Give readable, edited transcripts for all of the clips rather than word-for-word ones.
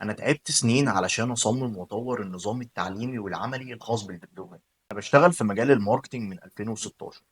أنا تعبت سنين علشان أصمم وأطور النظام التعليمي والعملي الخاص بالدبلومة. أنا بشتغل في مجال ال marketing من 2016،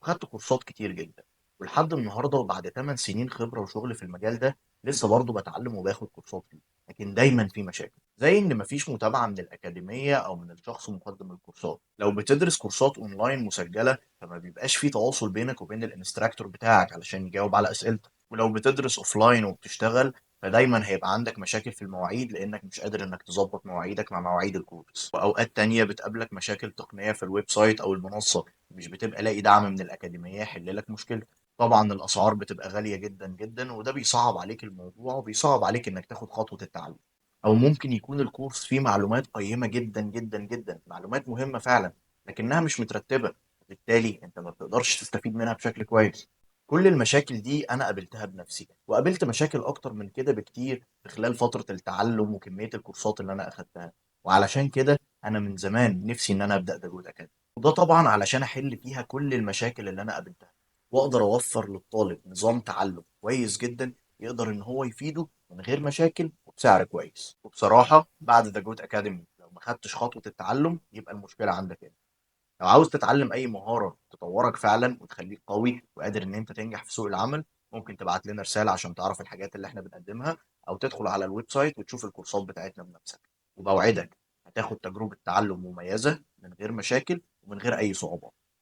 وخدت كورسات كتير جدا، ولحد النهارده وبعد 8 سنين خبرة وشغل في المجال ده لسه برضه بتعلم وباخد كورسات فيه. لكن دايما في مشاكل، زي إن مفيش متابعة من الأكاديمية أو من الشخص مقدم الكورسات. لو بتدرس كورسات أونلاين مسجلة فما بيبقاش في تواصل بينك وبين ال instructor بتاعك علشان يجاوب على أسئلتك. ولو بتدرس offline وبتشتغل فدايما هيبقى عندك مشاكل في المواعيد، لانك مش قادر انك تظبط مواعيدك مع مواعيد الكورس. واوقات تانية بتقابلك مشاكل تقنية في ال website او المنصة، مش بتبقى لاقي دعم من الأكاديمية يحل لك مشكلتك. طبعا الأسعار بتبقى غالية جدا جدا، وده بيصعب عليك الموضوع وبيصعب عليك انك تاخد خطوة التعلم. او ممكن يكون الكورس فيه معلومات قيمة جدا جدا جدا، معلومات مهمة فعلا، لكنها مش مترتبة، بالتالي انت ما بتقدرش تستفيد منها بشكل كويس. كل المشاكل دي أنا قابلتها بنفسي، وقابلت مشاكل أكتر من كده بكتير في خلال فترة التعلم وكمية الكورسات اللي أنا أخدتها. وعلشان كده أنا من زمان نفسي إن أنا أبدأ The Good Academy، وده طبعا علشان أحل فيها كل المشاكل اللي أنا قابلتها، وأقدر أوفر للطالب نظام تعلم كويس جدا يقدر إن هو يفيده من غير مشاكل وبسعر كويس. وبصراحة بعد The Good Academy لو ما خدتش خطوة التعلم يبقى المشكلة عندك انت. لو عاوز تتعلم أي مهارة تطورك فعلا وتخليك قوي وقادر إن أنت تنجح في سوق العمل، ممكن تبعت لنا رسالة عشان تعرف الحاجات اللي احنا بنقدمها، أو تدخل على ال website وتشوف الكورسات بتاعتنا بنفسك. وبوعدك هتاخد تجربة تعلم مميزة من غير مشاكل ومن غير أي صعوبات.